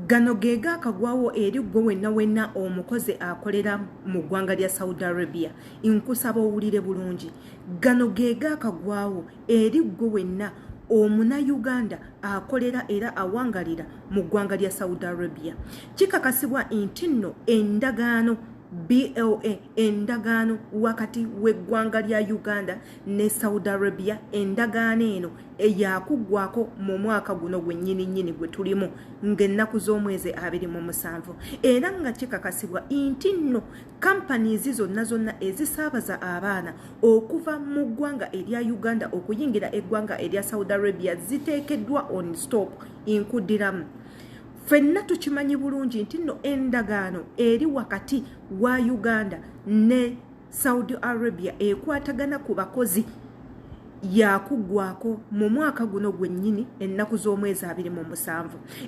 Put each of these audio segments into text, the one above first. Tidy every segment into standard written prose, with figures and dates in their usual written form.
Gano ge gaakagwawo eri ggwe wenna wenna omukozi akolera mu ggwanga lya Saudi Arabia. Nkusaba owulire bulungi. Gano ge gaakagwawo eri ggwe wenna Omunayuganda akolera era awangalira mu ggwanga lya Saudi Arabia. Kikakasibwa nti nno endagaano BLA, endagaano wakati w'eggwanga lya Uganda ne Saudi Arabia, endagaano eno eyakuggwako mu mwaka guno gwennyini nnyini gwe tulimu ng'ennaku z'omwezi 27. Era nga kikakasibwa nti nno companies zonna zonna ezisaabaza abaana okuva mu ggwanga erya Uganda okuyingira eggwanga erya Saudi Arabia ziteekeddwa on stop. Nkuddiramu, ffenna tukimanyi bulungi nti nno endagaano eri wakati wa Uganda ne Saudi Arabia ekwatagana ku bakozi yakuggwako mu mwaka guno gwennyini ennaku z'omwezi 27.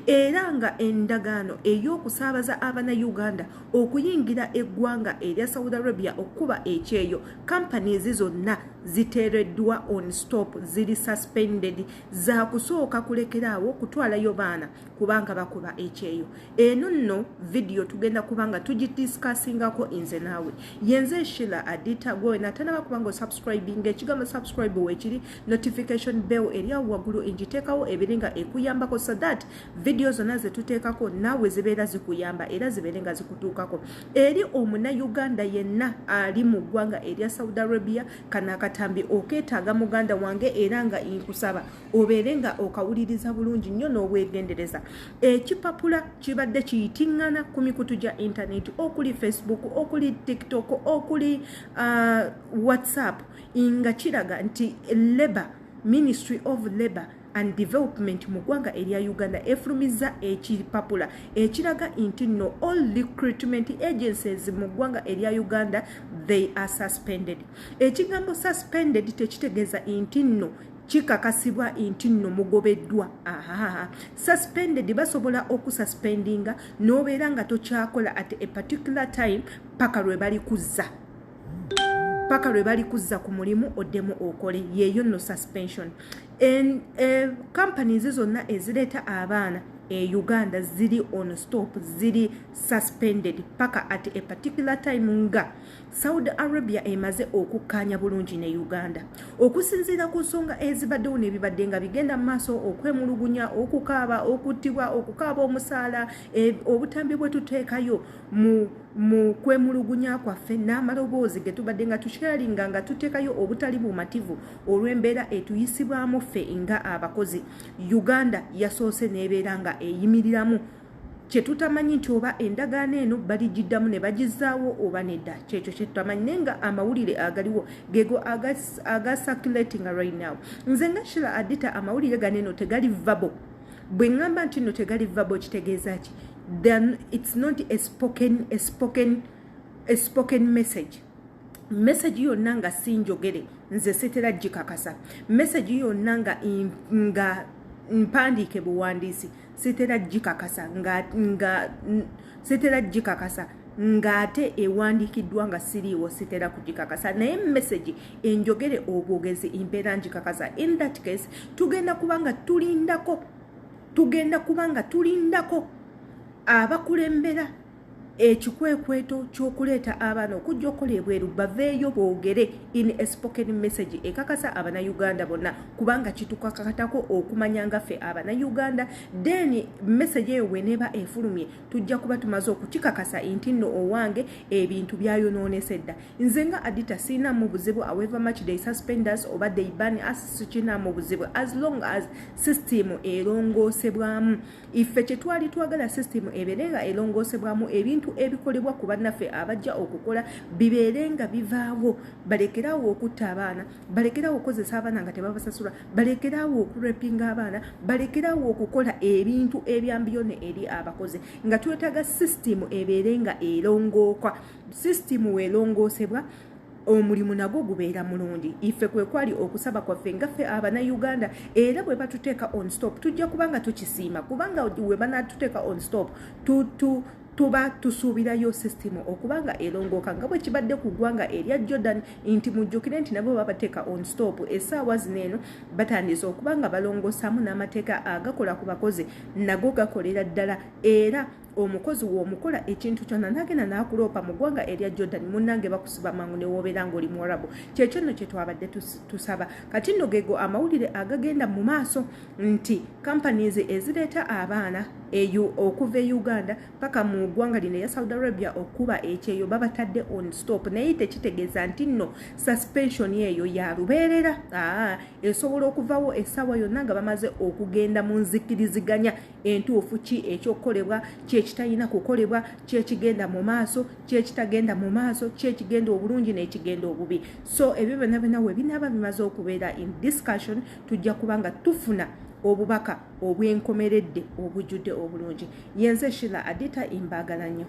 Era nga endagaano ey'okusaabaza Abannayuganda okuyingira eggwanga erya Saudi Arabia okukuba ekyeyo, companies zonna ziteereddwa on stop, ziri suspended, zakusooka kulekeraawo kutwalayo baana kubanga bakuba ekyeyo. Eno nno vidiyo tugenda kubanga tugidiscussingako nze naawe. Yenze Shila Adita. Gwe natanaba kubanga osubscribing, ekigambo subscribe weekiri, notification bell eri awo waggulu ngiteekawo ebiri nga ekuyambako so that vidiyo zonna zetuteekako naawe zibeera zikuyamba era zibeere nga zikutuukako. Eri Omunayuganda yenna ali mu ggwanga erya Saudi Arabia, kano akatambi okeetaaga, muganda wange, era nga nkusaba obeere nga okawuliriza bulungi nnyo n'obwegendereza. Ekipapula kibadde kiyitiŋŋana ku mikutu gya intaneti okuli Facebook, okuli TikTok, okuli WhatsApp, nga kiraga nti Labour Ministry of Labour and Development mu ggwanga erya Uganda efulumiza ekipapula ekiraga nti nno all recruitment agencies mu ggwanga erya Uganda, they are suspended. Ekigambo suspended tekitegeeza nti nno kikakasibwa nti nno mugobeddwa. Ahaha, suspended basobola okususpendinga n'obeera nga tokyakola at a particular time paka lwe bali kuzza ku mulimu oddemu okole. Yeeyo nno suspension. Companies zonna ezireeta abaana e Uganda ziri on stop, ziri suspended paka at a particular time nga Saudi Arabia emaze okukkaanya bulungi ne Uganda okusinziira ku nsonga ezibaddewo n'ebibadde nga bigenda mu maaso: okwemulugunya, okukaaba okuttibwa, okukaaba omusaala, obutambi bwe tuteekayo mu kwemulugunya kwaffe n'amaloboozi ge tubadde nga tukyalinga nga tuteekayo obutali bumativu olw'embeera etuyisibwamu ffe nga abakozi. Uganda yasoose n'ebeera nga eyimiriramu. Kyetutamanyi nti oba endagaano eno baligiddamu ne bagizaawo oba nedda, kyekyo kyetutamanyi. Naye nga amawulire agaliwo gego aga circulating right now. Nze nga Shila Adita, amawulire gano eno tegali verbal. Bwe ŋŋamba nti nno tegali verbal, kitegeeza ki? Then it's not a spoken message. Message yonna nga sinjogere nze sitera gikakasa. Message yonna nga mpandiike buwandiisi sitera gikakasa, nga sitera gikakasa ng'ate ewandiikiddwa nga siriiwo, sitera kugikakasa. Naye message enjogere obwogezi mpeera ngikakasa. In that case tugenda kuba nga tulindako abakulembera ekikwekweto ky'okuleeta abaana okujja okukola ebweru baveeyo boogere in a spoken message ekakasa Abannayuganda bonna, kubanga kitukakatako okumanya nga ffe Abannayuganda. Then message eyo bweneeba efulumye, tujja kuba tumaze okukikakasa nti nno owange ebintu byayonoonese dda. Nze nga Adita siinamu buzibu. However much they suspend us oba they ban us, sikinaamu buzibu as long as system erongoosebwamu. Iffe kyetwali twagala, system ebeere nga erongoosebwamu, ebintu ebikolebwa ku bannaffe abajja okukola bibeere nga bivaawo, balekerawo okutta abaana, balekerawo okukozesa abaana nga tebabasasula, balekerawo okurepinga abaana, balekerawo okukola ebintu ebyambiyone eri abakozi. Nga twetaaga system ebeere nga erongooka. System weerongoosebwa, omulimu nagwo gubeera mulungi. Ife kwe kwali okusaba kwaffe nga ffe Abannayuganda. Era bwe batuteeka on stop, tujja kubanga tukisiima, kubanga we banatuteeka on stop Tuba tusuubirayo system okuba nga erongooka nga bwe kibadde ku ggwanga erya Jordan, nti mujjukire nti nabo babateeka on stop. Essaawa zino eno batandise okuba nga balongosaamu n'amateeka agakola ku bakozi, nago gakolera ddala. Era omukozi w'omukola ekintu kyonna n'agenda n'akuloopa mu ggwanga erya Jordan, munnange, bakusiba mangu newobeera ng'oli Muwarabu. Kyekyo nno kye twabadde tusaba. Kati nno gego amawulire agagenda mu maaso nti companies ezireeta abaana eyo okuva e Uganda paka mu ggwanga lino erya Saudi Arabia okuba ekyeyo babatadde on stop, naye tekitegeeza nti nno suspension eyo ya lubeerera. Esobola okuvawo essaawa yonna nga bamaze okugenda mu nzikiriziganya entuufu, ki ekyokukolebwa, ki ekitalina kukolebwa, ki ekigenda mu maaso, ki ekitagenda mu maaso, ki ekigenda obulungi n'ekigenda obubi. So ebyo byonna byonna we binaaba bimaze okubeera in discussion, tujja kuba nga tufuna obubaka obwenkomeredde obujjudde obulungi. Yenze Shila Adita, imbaagala nnyo.